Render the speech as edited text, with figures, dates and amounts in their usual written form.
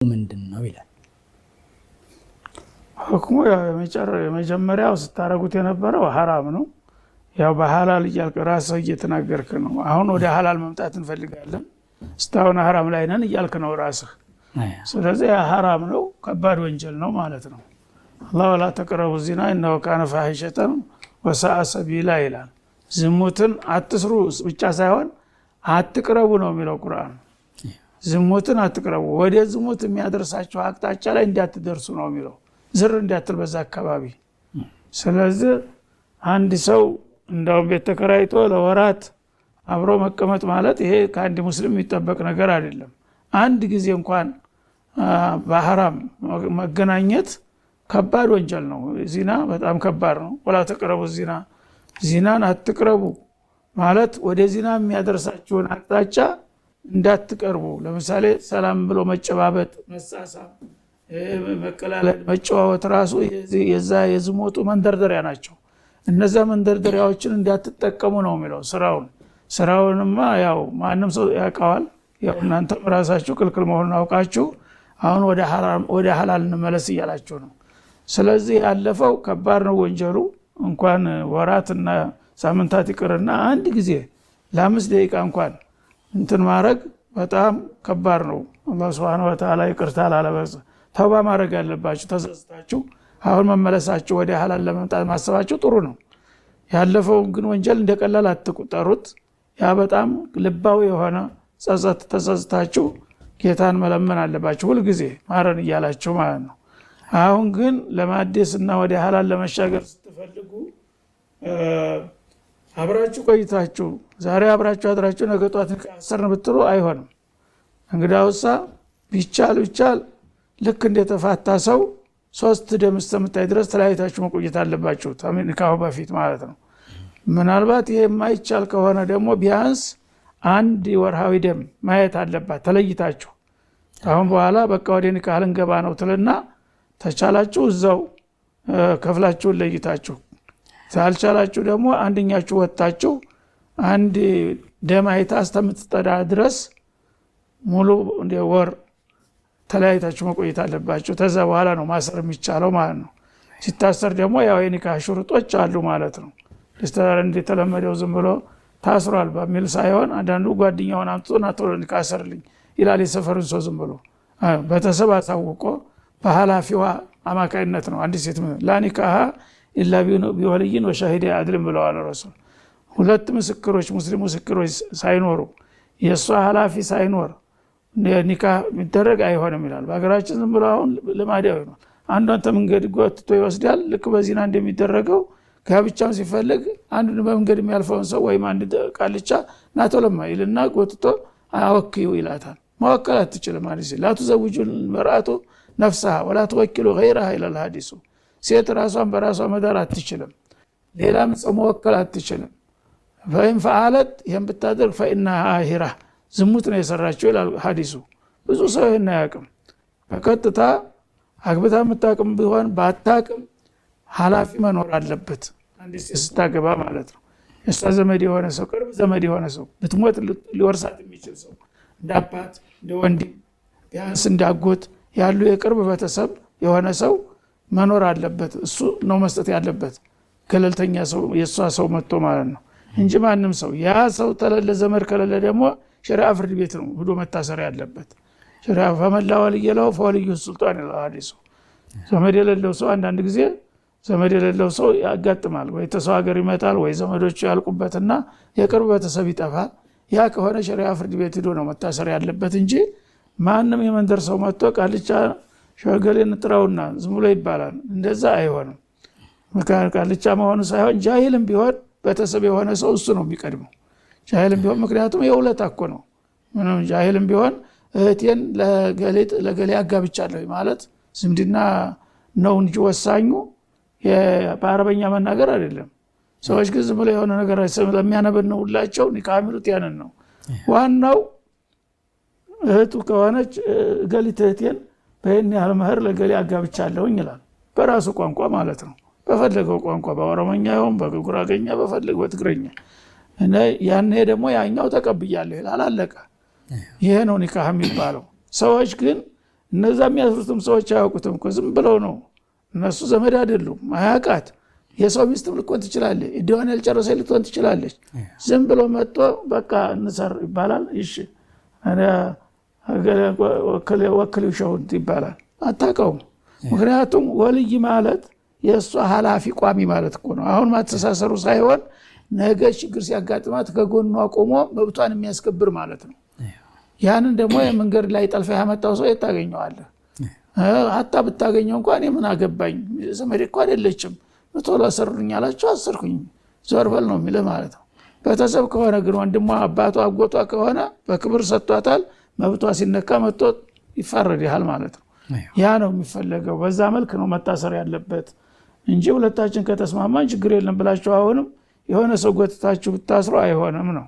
ምንድን ነው ይላል። ሁክሙ ያው የመጀመሪያው ስታረጉት የነበረው ሀራም ነው። ያው በሀላል እያልክ ራስህ እየተናገርክ ነው። አሁን ወደ ሀላል መምጣት እንፈልጋለን፣ እስካሁን ሀራም ላይ ነን እያልክ ነው ራስህ። ስለዚህ ያ ሀራም ነው፣ ከባድ ወንጀል ነው ማለት ነው። አላህ ولا تقربوا الزنا إنه كان فاحشة وساء سبيلا ይላል። ዝሙትን አትስሩ ብቻ ሳይሆን አትቅረቡ ነው የሚለው ቁርአን። ዝሙትን አትቅረቡ፣ ወደ ዝሙት የሚያደርሳቸው አቅጣጫ ላይ እንዳትደርሱ ነው የሚለው፣ ዝር እንዳትል በዛ አካባቢ። ስለዚህ አንድ ሰው እንዳውም ቤት ተከራይቶ ለወራት አብሮ መቀመጥ ማለት ይሄ ከአንድ ሙስሊም የሚጠበቅ ነገር አይደለም። አንድ ጊዜ እንኳን በሐራም መገናኘት ከባድ ወንጀል ነው። ዚና በጣም ከባድ ነው። ولا تقربوا الزنا፣ ዚናን አትቅረቡ ማለት ወደ ዚና የሚያደርሳችሁን አቅጣጫ እንዳትቀርቡ። ለምሳሌ ሰላም ብሎ መጨባበጥ፣ መሳሳም፣ መቀላለድ፣ መጨዋወት ራሱ የዛ የዝሙቱ መንደርደሪያ ናቸው። እነዛ መንደርደሪያዎችን እንዳትጠቀሙ ነው የሚለው ስራውን። ስራውንማ ያው ማንም ሰው ያውቀዋል። ያው እናንተም ራሳችሁ ክልክል መሆኑን አውቃችሁ አሁን ወደ ሀላል እንመለስ እያላችሁ ነው። ስለዚህ ያለፈው ከባድ ነው ወንጀሉ። እንኳን ወራትና ሳምንታት ይቅርና አንድ ጊዜ ለ5 ደቂቃ እንኳን እንትን ማድረግ በጣም ከባድ ነው። አላህ ሱብሓነሁ ወተዓላ ይቅርታ ላለበዝ ተውባ ማድረግ ያለባችሁ ተጸጽታችሁ አሁን መመለሳችሁ ወደ ሀላል ለመምጣት ማሰባችሁ ጥሩ ነው። ያለፈውን ግን ወንጀል እንደቀላል አትቁጠሩት። ያ በጣም ልባዊ የሆነ ጸጸት ተጸጽታችሁ ጌታን መለመን አለባችሁ ሁል ጊዜ ማረን እያላችሁ ማለት ነው። አሁን ግን ለማደስና ወደ ሀላል ለመሻገር ስትፈልጉ አብራችሁ ቆይታችሁ ዛሬ አብራችሁ አድራችሁ ነገ ጧት አሰርን ብትሉ አይሆንም። እንግዳውሳ ቢቻል ቢቻል ልክ እንደተፋታ ሰው 3 ደም እስከምታይ ድረስ ተለያይታችሁ መቆየት አለባችሁ ከኒካሁ በፊት ማለት ነው። ምናልባት ይሄ የማይቻል ከሆነ ደግሞ ቢያንስ አንድ ወርሃዊ ደም ማየት አለባት ተለይታችሁ። አሁን በኋላ በቃ ወደ ኒካህ ልንገባ ነው ትልና ተቻላችሁ እዛው ከፍላችሁ ለይታችሁ፣ ካልቻላችሁ ደግሞ አንደኛችሁ ወጣችሁ አንድ ደም አይታ እስከምትጠዳ ድረስ ሙሉ እንደ ወር ተለያይታችሁ መቆየት አለባችሁ። ከዛ በኋላ ነው ማሰር የሚቻለው ማለት ነው። ሲታሰር ደግሞ ያው የኒካህ ሹሩጦች አሉ ማለት ነው። ለስተዳር እንደተለመደው ዝም ብሎ ታስሯል በሚል ሳይሆን አንዳንዱ ጓደኛውን አምጥቶ ና ቶሎ ኒካህ አሰርልኝ ይላል። የሰፈሩን ሰው ዝም ብሎ ቤተሰብ አሳውቆ በኃላፊዋ አማካይነት ነው። አንዲት ሴት لا نكاح إلا بولي وشاهدي عدل ብለዋል ረሱል። ሁለት ምስክሮች ሙስሊም ምስክሮች ሳይኖሩ የሷ ኃላፊ ሳይኖር ኒካህ የሚደረግ አይሆንም ይላል። በሀገራችን ዝም ብሎ አሁን ልማዳዊ ነው። አንዷን ተመንገድ ጎትቶ ይወስዳል። ልክ በዚና እንደሚደረገው ጋብቻም ሲፈልግ አንዱን በመንገድ የሚያልፈውን ሰው ወይም አንድ ቃልቻ ና ቶሎ ይልና ጎትቶ አወክዩ ይላታል። መወከል አትችልም ማለት ነው። لا تزوج المرأة نفسها ولا توكل غيرها ይላል ሐዲሱ። ሴት ራሷን በራሷ መዳር አትችልም፣ ሌላም ሰው መወከል አትችልም። فإن فعلت ይሄን ብታደርግ فإنها عاهرة ዝሙት ነው የሰራችው ይላል ሐዲሱ። ብዙ ሰው ይሄን አያውቅም። በቀጥታ አግብታ የምታውቅም ቢሆን ባታውቅም ኃላፊ መኖር አለበት። አንድ ሴት ስታገባ ማለት ነው። የሷ ዘመድ የሆነ ሰው፣ ቅርብ ዘመድ የሆነ ሰው፣ ብትሞት ሊወርሳት የሚችል ሰው፣ እንደ አባት፣ እንደ ወንድም፣ ቢያንስ እንደ አጎት ያሉ የቅርብ ቤተሰብ የሆነ ሰው መኖር አለበት። እሱ ነው መስጠት ያለበት፣ ገለልተኛ ሰው፣ የሷ ሰው መጥቶ ማለት ነው እንጂ ማንም ሰው ያ ሰው ተለለ ዘመድ ከሌለ ደግሞ ሸሪዓ ፍርድ ቤት ነው ሄዶ መታሰር ያለበት። ሸሪዓ فمن لا ولي له فوليه السلطان ይላል ሐዲሱ። ዘመድ የሌለው ሰው አንዳንድ ጊዜ ዘመድ የሌለው ሰው ያጋጥማል። ወይ ተሰው ሀገር ይመጣል ወይ ዘመዶቹ ያልቁበትና የቅርብ ቤተሰብ ይጠፋል። ያ ከሆነ ሸሪዓ ፍርድ ቤት ሄዶ ነው መታሰር ያለበት እንጂ ማንም የመንደር ሰው መጥቶ ቃልቻ ሸገሌን ጥራውና ዝም ብሎ ይባላል። እንደዛ አይሆንም። ምክንያቱም ቃልቻ መሆኑ ሳይሆን ጃሂልም ቢሆን ቤተሰብ የሆነ ሰው እሱ ነው የሚቀድመው። ጃሂልም ቢሆን ምክንያቱም የውለታ እኮ ነው። ምንም ጃሂልም ቢሆን እህቴን ለገሌ አጋብቻለሁ ማለት ዝምድና ነው እንጂ ወሳኙ በአረበኛ መናገር አይደለም። ሰዎች ግን ዝም ብለው የሆነ ነገር ስለሚያነበንቡላቸው ኒካህ የሚሉት ያንን ነው። ዋናው እህቱ ከሆነች እገሊት እህቴን በይህን ያህል መህር ለገሌ አጋብቻለሁኝ ይላል። በራሱ ቋንቋ ማለት ነው። በፈለገው ቋንቋ በኦሮሞኛ ይሁን በጉራገኛ በፈለገው በትግረኛ እና ያኔ ደግሞ ያኛው ተቀብያለሁ ይላል። አለቀ። ይሄ ነው ኒካህ የሚባለው። ሰዎች ግን እነዛ የሚያስሩትም ሰዎች አያውቁትም እኮ፣ ዝም ብለው ነው። እነሱ ዘመድ አይደሉም፣ አያውቃት። የሰው ሚስትም ልትሆን ትችላለች፣ እድዋን ያልጨረሰ ልትሆን ትችላለች። ዝም ብሎ መጥቶ በቃ እንሰር ይባላል። እሺ ወክል ሸሁን ይባላል። አታውቀውም። ምክንያቱም ወልይ ማለት የእሷ ኃላፊ ቋሚ ማለት እኮ ነው። አሁን ማተሳሰሩ ሳይሆን ነገ ችግር ሲያጋጥማት ከጎኗ ቆሞ መብቷን የሚያስከብር ማለት ነው። ያንን ደግሞ የመንገድ ላይ ጠልፈ ያመጣው ሰው የት ታገኘዋለህ? ሀታ ብታገኘው እንኳን የምን አገባኝ፣ ዘመዴ እኮ አይደለችም፣ ቶሎ አሰሩኝ አላቸው፣ አሰርኩኝ፣ ዞር በል ነው የሚልህ ማለት ነው። ቤተሰብ ከሆነ ግን ወንድሟ፣ አባቷ፣ አጎቷ ከሆነ በክብር ሰጥቷታል። መብቷ ሲነካ መጥቶ ይፋረድሃል ማለት ነው። ያ ነው የሚፈለገው። በዛ መልክ ነው መታሰር ያለበት እንጂ ሁለታችን ከተስማማን ችግር የለም ብላችሁ አሁንም የሆነ ሰው ጎትታችሁ ብታስሩ አይሆንም ነው።